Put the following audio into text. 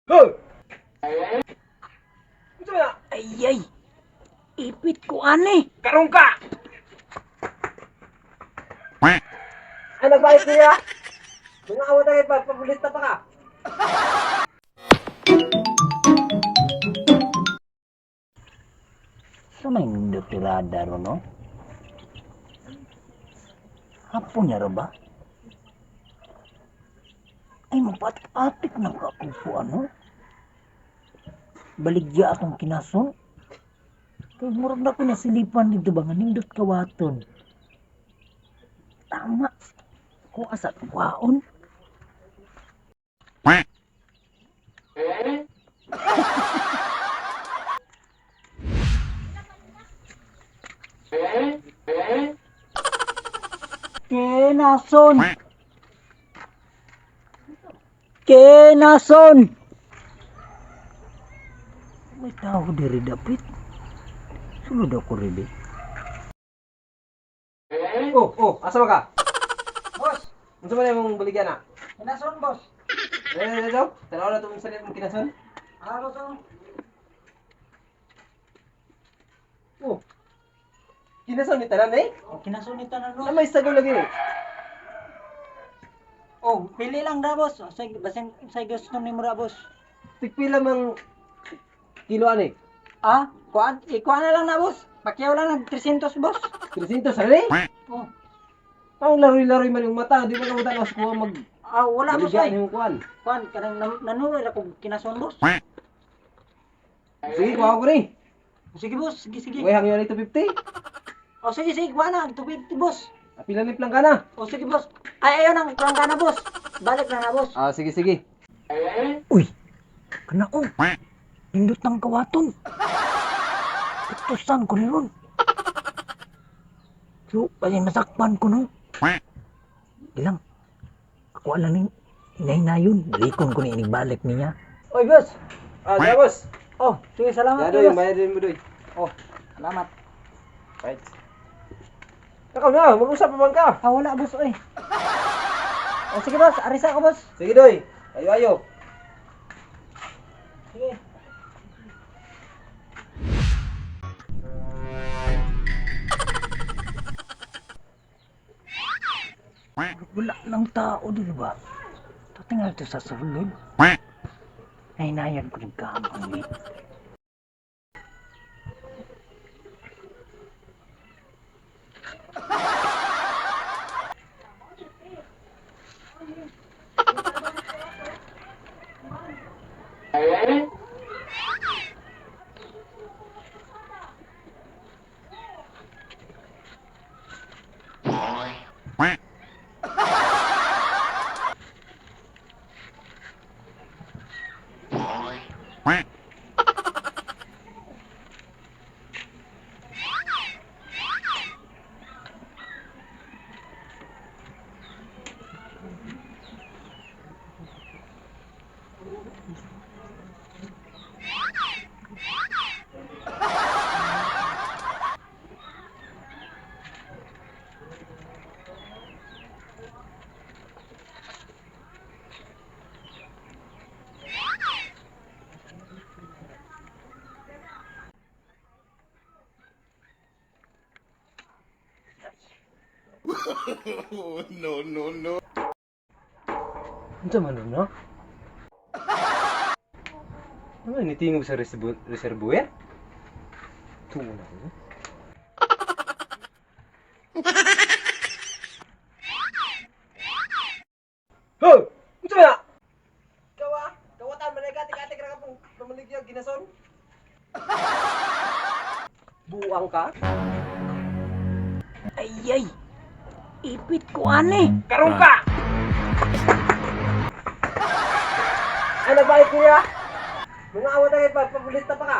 Hoy! Unsa man na? Ay ay. Ipit ko ani. Karong ka! Ay, nagbayad niya? Mga awat na pa, pabulista pa ka. Sa may nindot tirada ro no? Hapon niya ro ba? Ay, mapatik-atik ng kakupuan, no? Baligya akong kinason. Kay murag na ko nasilipan dito ba nga nindot kawaton. Tama. Kung asa kuwaon. Kinason. Kinason. May tao diri dapit. Sulod ako ribi. Oh, asa man ka? Boss, Unsa man imong baligya na? kinason boss. Eh, eh, eh, tanaw na itong salit mong kinason. Ano to? Oh. Kinason ni tanan eh? Oh, kinason ni tanan Na may sago lagi eh. Oh, pili lang da boss. Say basin say gusto ni mura boss. Tigpila mang kilo ani? Ah, kuan ikuan na lang na boss. Pakyaw lang ng 300 boss. 300 sa eh? Oh. Pang laroy-laroy man yung mata, di ba ka mata kuha mag Ah, wala boss baligya ay. nimong kuan. Kuan kanang nanuroy ra kog kinason boss. Sige, kuha ko ni. Sige boss, sige sige. Way hangyo ni 250. Oh, sige sige, kuan na 250 boss. Apila ni plangka na. Oh, sige boss. Ay ayo nang plangka na boss. Balik na na boss. Ah, sige sige. Uy, kana ko. Nindot ng kawaton. Putusan ko ni ron. So, kasi masakpan ko no. Ilang. Ako alam ning inay-nayon. Balikon ko ni inigbalik niya. Oy, boss. Ah, dara boss. Oh, sige, salamat. Ya doy, bayad din mo doy. Oh, salamat. Right. Ikaw na, mag-usap pa bang ka? Ah, wala, boss, oy. Oh, sige, boss. Arisa ko, boss. Sige doy. Ayo ayo. Sige. Wala ng tao, di ba? Tatingal ito sa sulod. Nahinayan ko ng kamang eh. No, no, no. Unsa man ron, no? Ano ni tingog sa reservoir? Tungo na ko. Hoy! Unsa man na? Kawa, kawatan man ka atik ra ka pong pamaligya ginason. Buang ka? Ay, ay! Ipit ko, ane! Karong ka! Ay, nagbayad kuya! Mga awat na pa, pabulista pa ka!